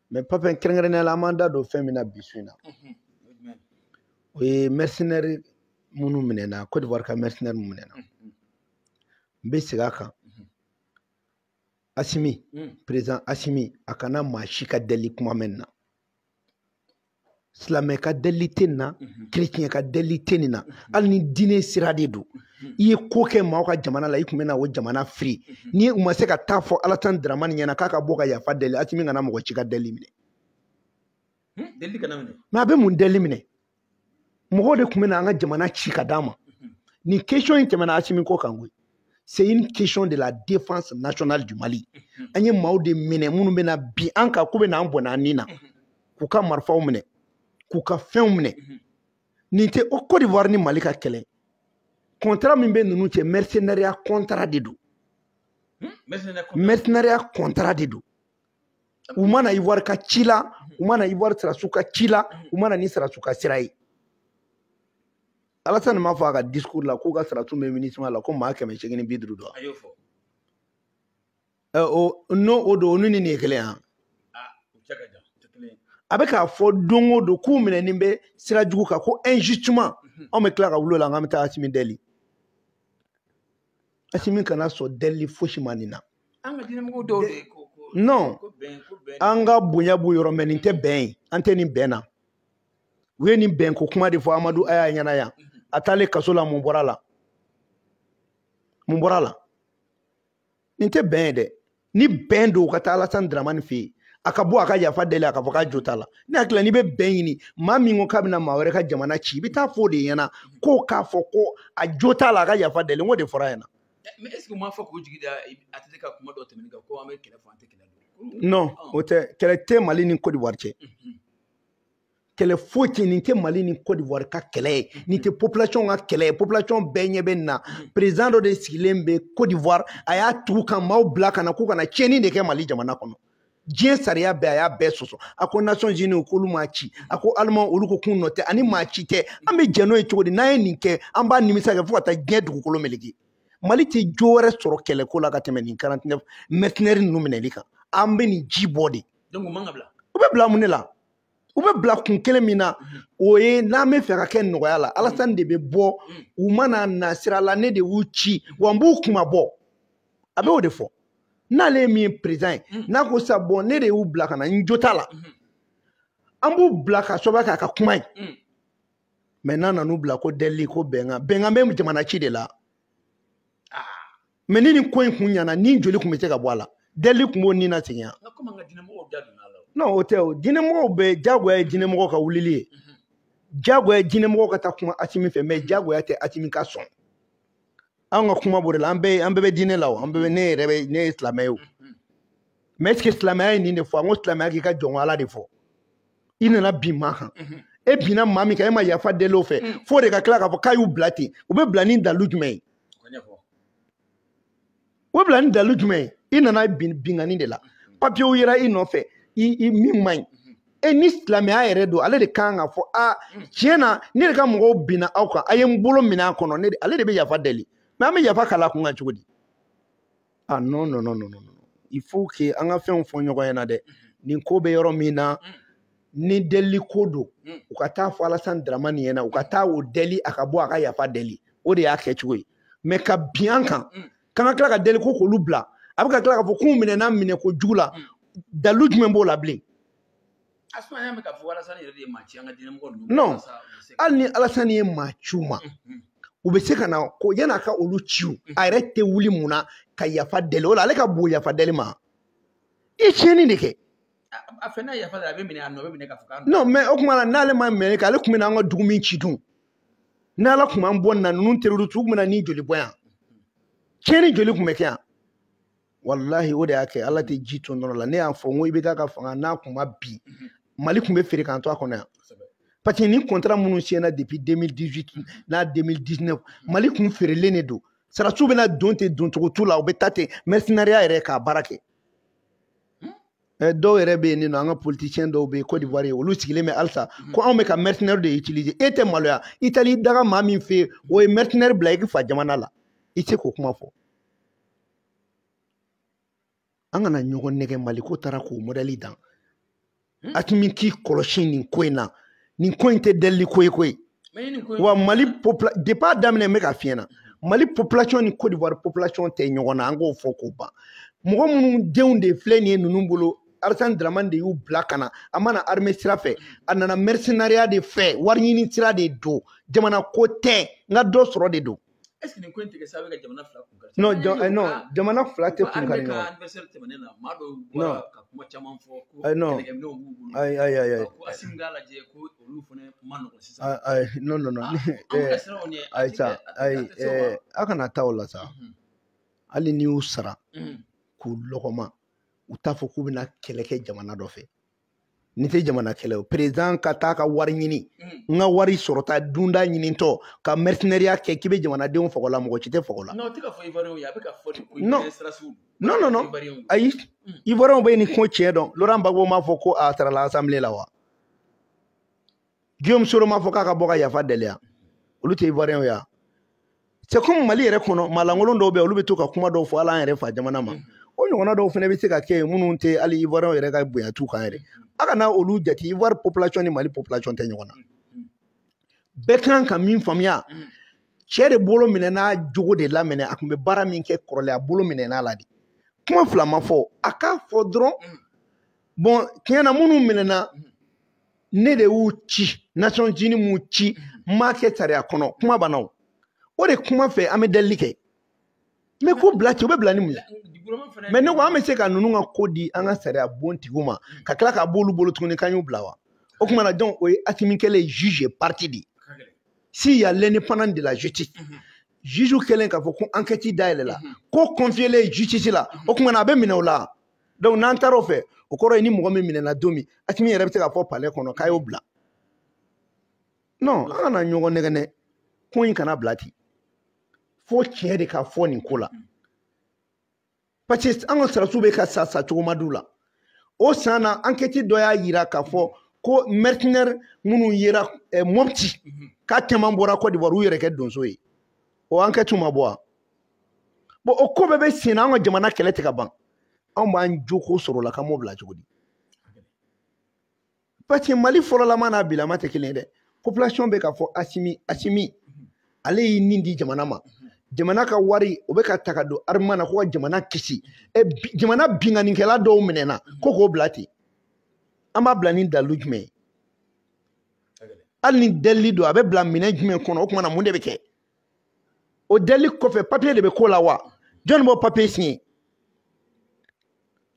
Mais Papin, kɛrɛnkɛrɛnnenya la, an b'an da don fɛn min na bi su in na, o ye mercenaire minnu minɛna, Côte d'Ivoire ka mercenaire minnu minɛna. N bɛ segin a kan, Assimi, président Assimi, a kana maa si ka deli kuma mɛn na. Silamɛ ka deli tɛ nin na, chrétien ka deli tɛ nin na, hali ni diinɛ sira de don. I ye ko kɛ maaw ka jamana la, i tun bɛ na o jamana firi. Ni u ma se ka taa fɔ Alassane Dramane ɲɛna k'a ka bɔ ka yafa deli, Assimi kana mɔgɔ ci ka deli minɛ. Deli kana minɛ. Mais a bɛ mun deli minɛ? Mɔgɔw de tun bɛ na an ka jamana ci ka d'an ma. Nin question in tɛmɛna Assimi ko kan koyi. C'est une question de la défense nationale du Mali. An ye maaw de minɛ minnu bɛna bin an kan, k'u bɛna an bɔnɛ an ni na, k'u ka marifaw minɛ, k'u ka fɛnw minɛ. Nin tɛ o Côte d'Ivoire ni Mali ka kɛlɛ. Contrat min bɛ ninnu cɛ, mercenariat contrat de don. Mercenariat contrat de don. U mana Ivoire ka ci la, u mana Ivoire sirasiw ka ci la, u mana ni sirasiw ka sira ye. Alassane m'a fɔ a ka discours la k'u ka sirasiw bɛ MINUSMA la ko maa 850 don. A y'o fɔ. O n'o o don, o ni nin ye kelen ye. O cɛ ka jan, o tɛ kelen ye. A bɛ k'a fɔ don o don k'u minɛnen bɛ sira jugu kan ko injustement. Anw bɛ tila ka wuli o la, k'an bɛ taa Assimi deli. Assimi kana sɔn deli fosi ma nin na. An ka diinɛmɔgɔw dɔw de ko ko. Non. Ko bɛn, ko bɛn. An ka bonya b'u yɔrɔ, mais nin tɛ bɛn ye. An tɛ nin bɛn na. U ye nin bɛnko kuma de fɔ Amadu Aya ɲɛna yan. A taalen kaso la, mun bɔra la? Mun bɔra la? Nin tɛ bɛn ye dɛ. Ni bɛn don, u ka taa Alassane Dramane fɛ yen. A ka bɔ a ka yafa deli, a ka fɔ k'a jo t'a la. Ne hakili la, n'i bɛ bɛn ɲini, maa min ko k'a bɛna maa wɛrɛ ka jamana ci, i bɛ taa fɔ o de ɲɛna ko k'a fɔ ko a jo t'a la, a ka yafa deli. N ko de fɔra ɲɛna. Mais est ce que u m'a fɔ k'u jigi da ATT ka kuma dɔ tɛmɛnen kan ko an bɛ kɛlɛ fɔ, an tɛ kɛlɛ don? Non, o tɛ. Kɛlɛ tɛ Mali ni Côte d'Ivoire cɛ. Kɛlɛ foyi tɛ, nin tɛ Mali ni Côte d'Ivoire ka kɛlɛ ye, nin tɛ population ka kɛlɛ ye. Population bɛɛ ɲɛ bɛ nin na. Président dɔ de sigilen bɛ Côte d'Ivoire, a y'a tugu ka maaw bila ka na k'u kana tiɲɛni de kɛ Mali jamana kɔnɔ. Diɲɛ sariya bɛɛ, a y'a bɛɛ sɔsɔ. A ko Nations Unies k'olu maa ci, a ko Allemand olu ko k'u nɔ tɛ, ani maa ci tɛ. An bɛ jɛn n'o ye cogo di? N'an ye nin kɛ, an b'a nimisa kɛ fo ka taa diɲɛ dugukolo meleke. Mali tɛ jo wɛrɛ sɔrɔ kɛlɛko la ka tɛmɛ nin 49 mercenaires ninnu minɛli kan. An bɛ nin ji bɔ de. Donc u man ka bila. U bɛ bila mun de la? U bɛ bila kun kelen min na, o ye n'an bɛ fɛ ka kɛ nɔgɔya la, Alassane de bɛ bɔ, u mana na sira la, ne de y'u ci, wa n b'u kuma bɔ. A bɛ o de fɔ. N'ale ye min ye président ye, n'a ko sisan bon, ne de y'u bila ka na, n jo t'a la. An b'u bila ka sababu kɛ a ka kuma ye. Mais n'a nan'u bila ko deli, ko bɛnkan, bɛnkan bɛ jamana ci de la. Mais ni nin ko in kun ɲɛna, ni joli kun bɛ se ka bɔ a la, deli kun b'o ni na segin yan. Nka komi an ka diinɛmɔgɔw da donna a la. Non, o tɛ o. Diinɛmɔgɔw bɛ diyagoya ye, diinɛmɔgɔw ka wulili ye. Diyagoya ye diinɛmɔgɔw ka taa kuma Assimi fɛ, mais diyagoya tɛ Assimi ka sɔn. An ka kuma b'o de la, an bɛɛ bɛ diinɛ la o, an bɛɛ bɛ, ne yɛrɛ bɛ, ne ye silamɛ ye o. Mais est ce que silamɛya ye nin de fɔ? An ko silamɛya k'i ka jɔn Ala de fɔ. I nana bin maa kan. E binna maa min kan, e ma yafa deli o fɛ. F'o de ka tila k'a fɔ k'a y'u bila ten. U bɛ bila ni dalu jumɛn ye? U bɛ bila ni dalu jumɛn ye? I nana bin binkanni de la. Papiyew yera i nɔfɛ, i min man ɲi. E ni silamɛya yɛrɛ don, ale de kan ka fɔ a tiɲɛ na, ne de ka mɔgɔw binna aw kan, a ye n bolo minɛ a kɔnɔ, ne de, ale de bɛ yafa deli. Mais an bɛ yafa kala kun kan cogo di? Ah non, non, non, non, non, il faut que an ka fɛnw fɔ ɲɔgɔn ɲɛna dɛ. Nin ko bɛ yɔrɔ min na, ni deli ko don, u ka taa fɔ Alassane Dramane ɲɛna, u ka taa o deli, a ka bɔ a ka yafa deli. O de y'a kɛcogo ye. Mais ka bin an kan, k'an ka tila ka deli ko k'olu bila, a bɛ ka tila k'a fɔ k'u minɛna minɛ ko jugu la, dalu jumɛn b'o la bilen? Non, hali ni Alassane ye maa ci u ma, u bɛ se ka na ko yan'a ka olu ci, a yɛrɛ tɛ wuli mun na ka yafa deli o la? Ale ka bon yafa deli ma, i ye tiɲɛni de kɛ. A fɛn n'a yafa deli, a bɛ minɛ, a nɔ bɛ minɛ k'a fɔ k'a. Non, mais o tuma na, n'ale ma minɛ kɛ, ale tun bɛ na an ka dugu min ci dun, n'Ala tun b'an bɔ nin na, ninnu terroriste u tun bɛ na ni joli bɔ yan, tiɲɛni joli tun bɛ kɛ yan. Walahi, o de y'a kɛ Ala tɛ ji to nɔrɔ la. Ne y'a fɔ n ko i bɛ k'a ka fanga n'a kun ma bi, Mali tun bɛ feere k'an to a kɔnɔ yan. Parce que ni contrat minnu signé depuis 2018 n'a 2019, Mali kun feerelen de don. Sarasiw bɛna don ten, doncogo t'u la, u bɛ taa ten mercenariat yɛrɛ k'a baara kɛ. Dɔw yɛrɛ bɛ yen nɔ, an ka politicien dɔw bɛ yen Côte d'Ivoire ye, olu sigilen bɛ halisa ko anw bɛ ka mercenaire de utiliser. E tɛ maloya? I taara i daga maa min fɛ yen, o ye mercenaire bila i fa jamana la, i tɛ se k'o kuma fɔ. An kana ɲɔgɔn nɛgɛ. Mali ko taara k'o modèle dan. Assimi k'i kɔlɔsi nin ko in na, nin ko in tɛ delili ko ye koyi. Wa Mali depuis a daminɛ n bɛ k'a f'i ɲɛna, Mali population ni Côte d'Ivoire population tɛ ɲɔgɔn na, an k'o fɔ k'o ban. Mɔgɔ minnu denw de filɛ nin ye ninnu bolo, Alassane Dramane de y'u bila ka na, a ma na armée sira fɛ, a nana mercenariat de fɛ, wari ɲini sira de don, jamana ko tɛ, n ka dɔ sɔrɔ de don. Est-ce que nin ko in tɛ kɛ sababu ye ka jamana fila kun kari? Non, non, jamana fila tɛ kun kari ɲɔgɔn. Armée ka anniversaire tɛmɛnen na, maa dɔw bɔra ka kuma caman fɔ ko kɛlɛkɛminɛnw b'u bolo. Ayi ayi ayi. Ko Assimi k'a lajɛ ko olu fana ma nɔgɔn sisan. Ayi, non non non. Ayi sa, ayi, a kana taa o la sa. Hali n'i y'u sara k'u lɔgɔma, u t'a fɔ k'u bɛna kɛlɛ kɛ jamana dɔ fɛ. Nin tɛ jamana kɛlɛ o. Président ka taa ka wari ɲini, n ka wari sɔrɔta dunda ɲinitɔ ka mercenariat kɛ k'i bɛ jamanadenw faga o la, mɔgɔ si tɛ faga o la. Non, o tɛ ka fɔ Ivoirien ye, a bɛ ka fɔ de ko non non non non, ayi, Ivoirien bɛ nin ko tiɲɛ dɔn. Laurent Gbagbo m'a fɔ ko a sarala assemblée la wa? Guillaume Soro m'a fɔ k'a ka bɔ ka yafa deli yan? Olu tɛ Ivoirien ye wa? C'est comme Mali yɛrɛ kɔnɔ, maalankolon dɔw bɛ yen, olu bɛ to ka kuma dɔw fɔ hali an yɛrɛ fa jamana ma. O ɲɔgɔnna dɔw fana bɛ se ka kɛ yen minnu tɛ hali Ivoirien yɛrɛ ka bonya t'u kan yɛrɛ. A kana olu jate, Ivoire population ni Mali population tɛ ɲɔgɔn na. Bɛɛ kan ka min faamuya, cɛ de bolo minɛna jogo de laminɛ, a tun bɛ baara min kɛ kɔrɔlen, a bolo minɛna la de. Kuma fila ma fɔ, a k'a fɔ dɔrɔn. Bon, tiɲɛ na minnu minɛna, ne de y'u ci, Nations Unies m'u ci, n m'a kɛ sariya kɔnɔ, kuma banna o. O de kuma fɛ an bɛ delili kɛ. Mais ko bila ten, o bɛ bila ni mun ye? Mais ne ko an bɛ se ka ninnu ka ko di an ka sariya bontigiw ma, ka tila k'a b'olu bolo tuguni k'an y'u bila wa? O tuma na donc o ye Assimi kɛlen ye juge et partie de ye. S'il y a l'indépendance de la justice, juge kɛlen k'a fɔ ko enquête dayɛlɛ la, ko confier justice la, o tuma na a bɛ minɛ o la. Donc n'an taara o fɛ, o kɔrɔ ye ni mɔgɔ min minɛna don min, Assimi yɛrɛ bɛ se k'a fɔ palais kɔnɔ k'a y'o bila. Non, an kana ɲɔgɔn nɛgɛnɛ, ko in kana bila ten. Fo tiɲɛ de ka fɔ nin ko la. Parce que an ka sɔrɔdasiw bɛ ka sa sacogo ma d'u la. O san na enquête dɔ y'a yira k'a fɔ ko mercenaire minnu yera Mopti, k'a caman bɔra Côte d'Ivoire, u yɛrɛ kɛ donso ye. O enquête ma bɔ wa? Bon, o ko bɛɛ bɛ sen na, an ka jamana kɛlɛ tɛ ka ban. Anw b'an joko sɔrɔ o la k'an b'o bila cogo di? Parce que Mali fɔlɔlama n'a bilama tɛ kelen ye dɛ. Population bɛ k'a fɔ Assimi, Assimi, ale y'i nin di jamana ma. Jamana ka wari o bɛ ka ta ka don armement na ko ka jamana kisi. Jamana binkannikɛla dɔw minɛna ko k'o bila ten. An b'a bila ni dalilu jumɛn ye? Hali ni delili don, a bɛ bila minɛn jumɛn kɔnɔ? O tuma na mun de bɛ kɛ? O delili kɔfɛ papier de bɛ k'o la wa? Jɔnni b'o papier signé?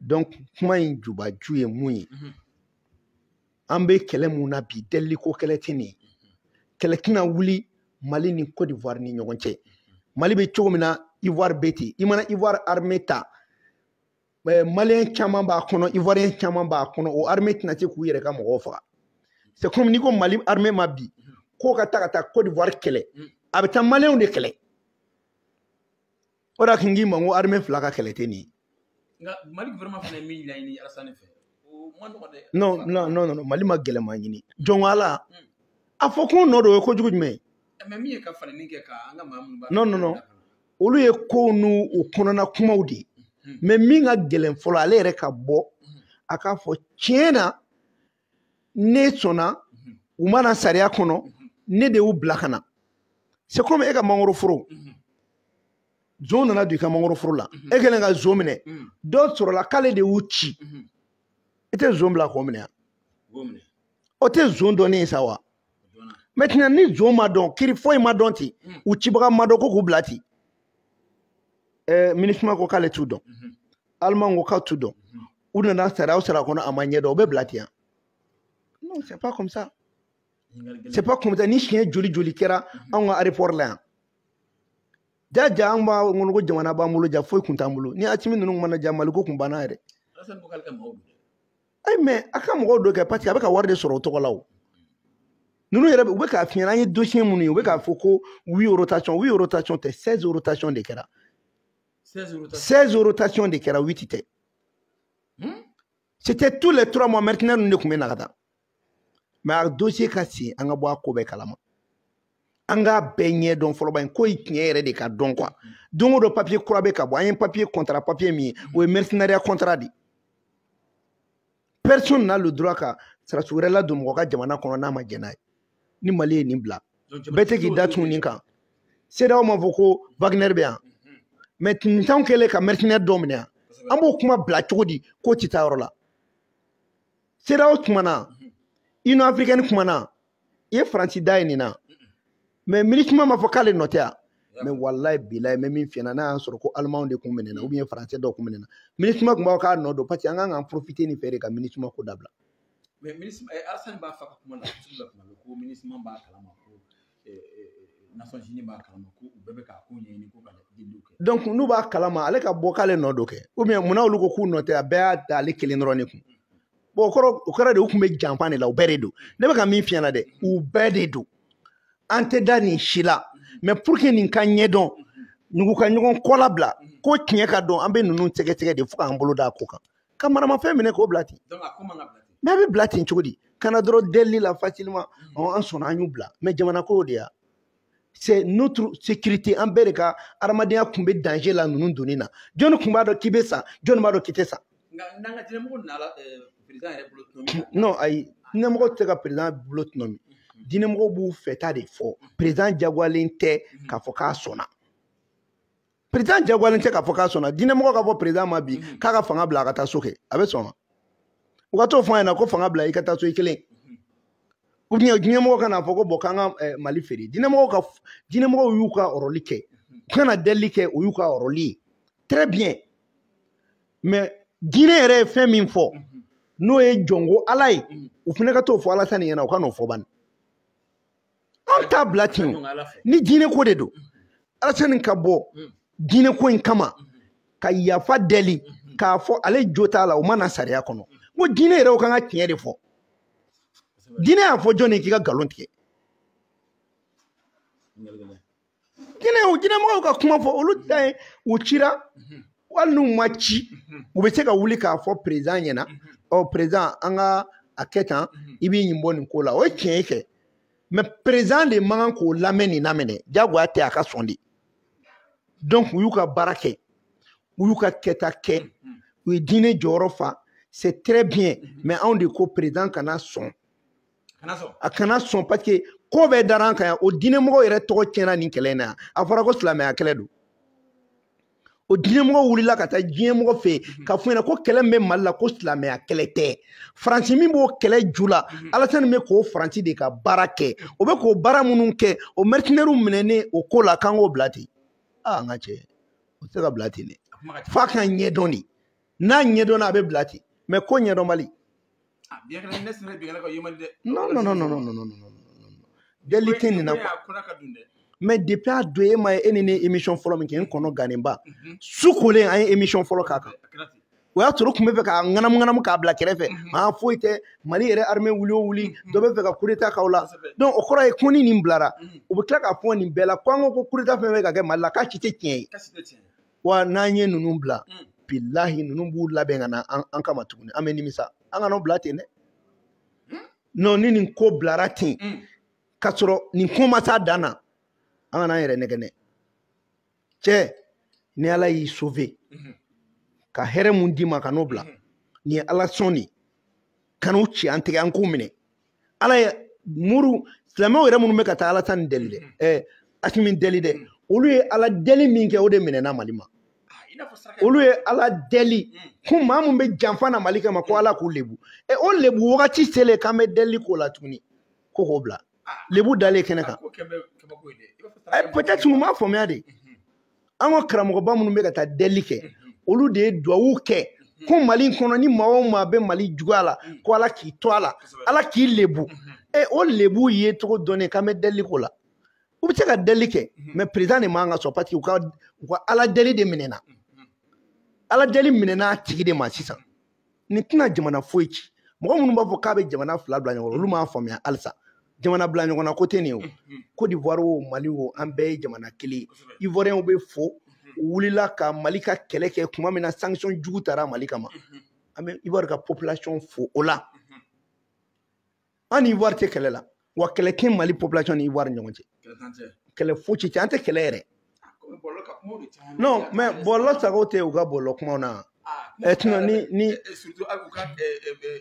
Donc kuma in jubaju ye mun ye? An bɛ kɛlɛ mun na bi, delili ko kɛlɛ tɛ nin ye. Kɛlɛ tɛna wuli Mali ni Côte d'Ivoire ni ɲɔgɔn cɛ. Mali bɛ cogo min na, Ivoire bɛ ten. I mana Ivoire armée ta, Malien caman b'a kɔnɔ, Ivoirien caman b'a kɔnɔ, o armée tɛna se k'u yɛrɛ ka mɔgɔw faga. C'est comme n'i ko Mali armée ma bi, k'o ka taa ka taa Côte d'Ivoire kɛlɛ, a bɛ taa Malienw de kɛlɛ. O de y'a to n k'i ma n ko armée fila ka kɛlɛ tɛ nin ye. Nka Mali gouvernement fana ye min laɲini Alassane fɛ, o ma nɔgɔn dɛ. Non non non non, Mali ma gɛlɛma ɲini. Jɔn ko Ala, a fɔ ko nɔ don, o ye kojugu jumɛn ye? Mais min ye ka falenni kɛ ka an ka maa minnu b'a. Non non non, olu ye kow n'u u kɔnɔna kumaw de ye. Mais min ka gɛlɛn fɔlɔ, ale yɛrɛ ka bɔ a k'a fɔ tiɲɛ na, ne sɔnna u ma na sariya kɔnɔ, ne de y'u bila ka na. C'est comme e ka mangoro foro, zon nana don i ka mangoro foro la, e kɛlen ka zon minɛ, dɔ sɔrɔla k'ale de y'u ci, i tɛ zon bila k'o minɛ yan? O tɛ zon dɔnnen ye sa wa? Maintenant ni zon ma dɔn, kiiri foyi ma dɔn ten, u cibaga ma dɔn, ko k'u bila ten. MINUSMA ko k'ale t'u dɔn, Allemand ko k'a t'u dɔn, u nana sariya o sariya kɔnɔ a ma ɲɛ dɔn, o bɛ bila ten yan? Non, c'est pas comme ça. C'est pas comme ça. Ni siɲɛ joli joli kɛra anw ka aéroport la yan. Ja ja, an b'a kɔnɔ ko jamana b'an bolo, ja foyi kun t'an bolo. Ni Assimi ninnu mana ja, Mali ko kun banna yɛrɛ. Ayi, mais a ka mɔgɔw dɔ kɛ parce que a bɛ ka wari de sɔrɔ o tɔgɔ la o. Ninnu yɛrɛ u bɛ k'a f'i ɲɛna, an ye dossier minnu ye, u bɛ k'a fɔ ko 8 rotation, 8 rotation tɛ, 16 rotation de kɛra. 16 rotation de kɛra, 8 tɛ. C'était tous les 3 mois, mercenaires ninnu de tun bɛ na ka taa. Mais a dossier ka sen, an ka bɔ a ko bɛɛ kalama. An k'a bɛɛ ɲɛ dɔn fɔlɔ, ba ko in tiɲɛ yɛrɛ de ka dɔn quoi. Don o don papier kura bɛ ka bɔ, an ye papier contrat papier min ye, o ye mercenariat contrat de. Personne n'a le droit ka sɔrɔdasi wɛrɛ ladon mɔgɔ ka jamana kɔnɔ n'a ma jɛn n'a ye. Ni Mali ye nin bila, bɛɛ tɛ k'i da tun nin kan. CEDEAO ma fɔ ko Wagner bɛ yan, mais tintanw kɛlen ka mercenaire dɔw minɛ yan, an b'o kuma bila cogo di k'o tɛ taa yɔrɔ la? CEDEAO kumana, Union africaine kumana, i ye Faransi da ye nin na, mais MINUSMA ma fɔ k'ale nɔ tɛ yan. Mais walayi bilayi, n bɛ min f'i ɲɛna, n'a y'a sɔrɔ ko Alimanw de kun minɛna ou bien Français dɔw kun minɛna, MINUSMA tun b'a fɔ k'a nɔ don, parce que an kan k'an profiter nin fɛ de ka MINUSMA ko dabila. Mais MINUSMA, Alassane b'a fɔ a ka kuma la sugu la kuma bɛɛ ko MINUSMA b'a kalama, ko Nations Unies b'a kalama, ko u bɛɛ bɛ k'a ko ɲɛɲini ko ka deliliw kɛ. Donc n'u b'a kalama, ale ka bɔ k'ale nɔ don kɛ, ou bien munna olu ko k'u nɔ tɛ, a bɛɛ y'a da ale kelen dɔrɔn de kun. Bon, o kɔrɔ de u tun bɛ janfa de la, u bɛɛ de don. Ne bɛ ka min f'i ɲɛna dɛ, u bɛɛ de don. An tɛ da nin si la, mais pour que nin ka ɲɛdɔn, nugu ka ɲɔgɔn kɔla bila, ko tiɲɛ ka dɔn, an bɛ ninnu sɛgɛsɛgɛ de fo k'an bolo da a ko kan. Ka maramafɛn minɛ k'o bila ten. Donc a ko man ka bila ten. Mais a bɛ bila ten cogo di? Ka na dɔrɔn delili la facilement, an sɔnna, an y'u bila. Mais jamana ko de ya. C'est notre sécurité, an bɛɛ de ka adamadenya tun bɛ danger la ninnu donni na. Jɔnni tun b'a dɔn k'i bɛ sa, jɔnni b'a dɔn k'i tɛ sa? Nka n'an ka diinɛmɔgɔ nana président yɛrɛ bolo tɔnɔmi. Non, ayi, diinɛmɔgɔ tɛ se ka président bolo tɔnɔmi. Diinɛmɔgɔw b'u fɛta de fɔ. Président jagoyalen tɛ k'a fɔ k'a sɔnna. Président jagoyalen tɛ k'a fɔ k'a sɔnna. Diinɛmɔgɔ ka fɔ président ma bi k'a ka fanga bila a ka taa so kɛ, a bɛ sɔn wa? U ka t'o fɔ an ɲɛna ko fanga bila i ka taa so i kelen. Ou bien diinɛmɔgɔ ka n'a fɔ ko bon k'an ka Mali feere. Diinɛmɔgɔw y'u ka rôle kɛ. U kana delili kɛ, o y'u ka rôle ye. Très bien. Mais diinɛ yɛrɛ ye fɛn min fɔ, n'o ye jɔnko Ala ye, u fana ka t'o fɔ Alasani ɲɛna, u ka n'o fɔ bani. An t'a bila ten o. Ni diinɛ ko de don, Alasani ka bɔ diinɛ ko in kama ka yafa deli k'a fɔ ale jo t'a la, o ma na sariya kɔnɔ. N ko diinɛ yɛrɛ, o kan ka tiɲɛ de fɔ. Diinɛ y'a fɔ jɔn ye k'i ka nkalon tigɛ? Diinɛmɔgɔw ka kuma fɔ, olu ta ye u cira, hali n'u ma ci, u bɛ se ka wuli k'a fɔ président ɲɛna, ɔ président, an ka a kɛ tan, i b'i ɲin bɔ nin ko la, o ye tiɲɛ ye kɛ. Mais président de man kan k'o lamɛn nin lamɛn, diyagoya tɛ a ka sɔn de. Donc u y'u ka baara kɛ, u y'u ka kɛta kɛ, u ye diinɛ jɔyɔrɔ fa, c'est très bien. Mais anw de ko président kana sɔn. A kana sɔn, parce que ko bɛɛ dara an kan yan. O diinɛmɔgɔw yɛrɛ tɔgɔ tiɲɛna nin kɛlɛ in na yan. A fɔra ko silamɛya kɛlɛ don. O diinɛmɔgɔw wulila ka taa diɲɛmɔgɔ fɛ yen k'a fɔ ɲɛna ko kɛlɛ min bɛ Mali la, ko silamɛya kɛlɛ tɛ. Faransi min b'o kɛlɛ ju la, Alasani bɛ k'o Faransi de ka baara kɛ. O bɛ k'o baara minnu kɛ, o mercenaires minɛnen o ko la, k'an k'o bila ten. Aa, n ka cɛ, o tɛ se ka bila ten dɛ. F'a ka ɲɛdɔn de. N'a ɲɛdɔnna, a bɛ bila ten. Mais ko ɲɛdɔnbali. Non, non, non, non, non, non, non, non, non. Deli tɛ nin na quoi. Mais depuis a don, e ma ye, e ni ne émission fɔlɔ min kɛ, n kɔnɔ gannenba. Su kolen an ye émission fɔlɔ k'a kan. O y'a sɔrɔ u tun bɛ fɛ k'a ŋanamu ŋanamu k'a bila kɛrɛfɛ. Aa, foyi tɛ, Mali yɛrɛ armée wuli o wuli, dɔ bɛ fɛ ka coup d'état k'aw la. Donc o kɔrɔ ye ko ni nin bilara, u bɛ tila k'a fɔ nin bɛɛ la ko an ko ko coup d'état fɛn fɛn ka kɛ Mali la, k'a si tɛ tiɲɛ ye. Wa n'an ye ninnu bila, bilahi ninnu b'u labɛn ka na an kama tuguni, an bɛ nimisa. An kana bila ten dɛ. Non, ni nin ko bilara ten, k'a sɔrɔ nin ko ma s'a dan na, an kana an yɛrɛ nɛgɛ dɛ. Cɛ, ni Ala y'i sauver, ka hɛrɛ mun d'i ma, ka n'o bila. Nin ye Ala sɔn de ye. Ka n'u ci an tɛgɛ, an k'u minɛ. Ala ye muru, silamɛw yɛrɛ minnu bɛ ka taa Alasani deli dɛ, Asimi deli dɛ, olu ye Ala deli min kɛ, o de minɛna Mali ma. Olu ye Ala deli ko maa mun bɛ janfa na Mali kama, ko Ala k'u lebu. O lebu wagati selen k'an bɛ deli k'o la tuguni, ko k'o bila. Lebu dalen kɛnɛ kan. Peut-être u m'a faamuya de. An ka karamɔgɔba minnu bɛ ka taa deli kɛ, olu de ye duwawu kɛ ko Mali kɔnɔ ni maa o maa bɛ Mali juguya la, ko Ala k'i to a la, Ala k'i lebu. O lebu ye cogo dɔnnen k'an bɛ deli k'o la. U bɛ se ka deli kɛ, mais président de man ka sɔn, parce que u ka Ala deli de minɛna. Ala deli minɛna a tigi de ma sisan. Nin tɛna jamana foyi ci. Mɔgɔ minnu b'a fɔ k'a bɛ jamana fila bila ɲɔgɔn na, olu m'a faamuya halisa. Jamana bila ɲɔgɔn na ko tɛ nin ye o. Côte d'Ivoire o, Mali o, an bɛɛ ye jamana kelen ye. Ivoiriens bɛ fo, u wulila ka Mali ka kɛlɛ kɛ tuma min na sanction jugu taara Mali kama. An bɛ Ivoire ka population fo o la. An ni Ivoire tɛ kɛlɛ la. Wa kɛlɛ tɛ Mali population ni Ivoire ni ɲɔgɔn cɛ. Kɛlɛ fosi tɛ, an tɛ kɛlɛ yɛrɛ. Non, mais bɔlɔlɔ sago tɛ u ka bɔlɔlɔ kumaw na. Sinon ni Surtout u ka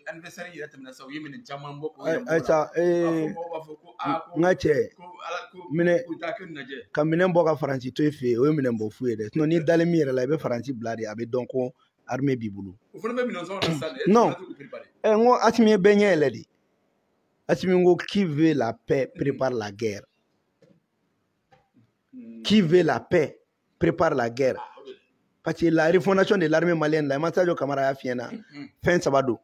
anniversaire yɛrɛ tɛmɛna sisan, u ye minɛn caman bɔ k'o yira mɔgɔw la. Ayisa, Mɔgɔw b'a fɔ ko aa, ko n ka cɛ, ko ala ko minɛ k'u t'a kɛ lajɛ. Ka minɛn bɔ ka Faransi to i fɛ yen, o ye minɛn bɔ fu ye dɛ. Sinon n'i dalen min yɛrɛ la, i bɛ Faransi bila de, a bɛ dɔn ko armée b'i bolo. O fana bɛ minɛn sɔngɔ na sisan dɛ. Non. Est-ce que k'u préparer? N ko Asimi ye bɛɛ ɲɛ yɛlɛ de. Asimi ko: qui veut la paix prépare la guerre. Qui veut la paix prépare la guerre. Ah, o de Parce que la refondation de l'armée malienne la, Sadio Camara y'a f'i ɲɛna, fɛn saba don.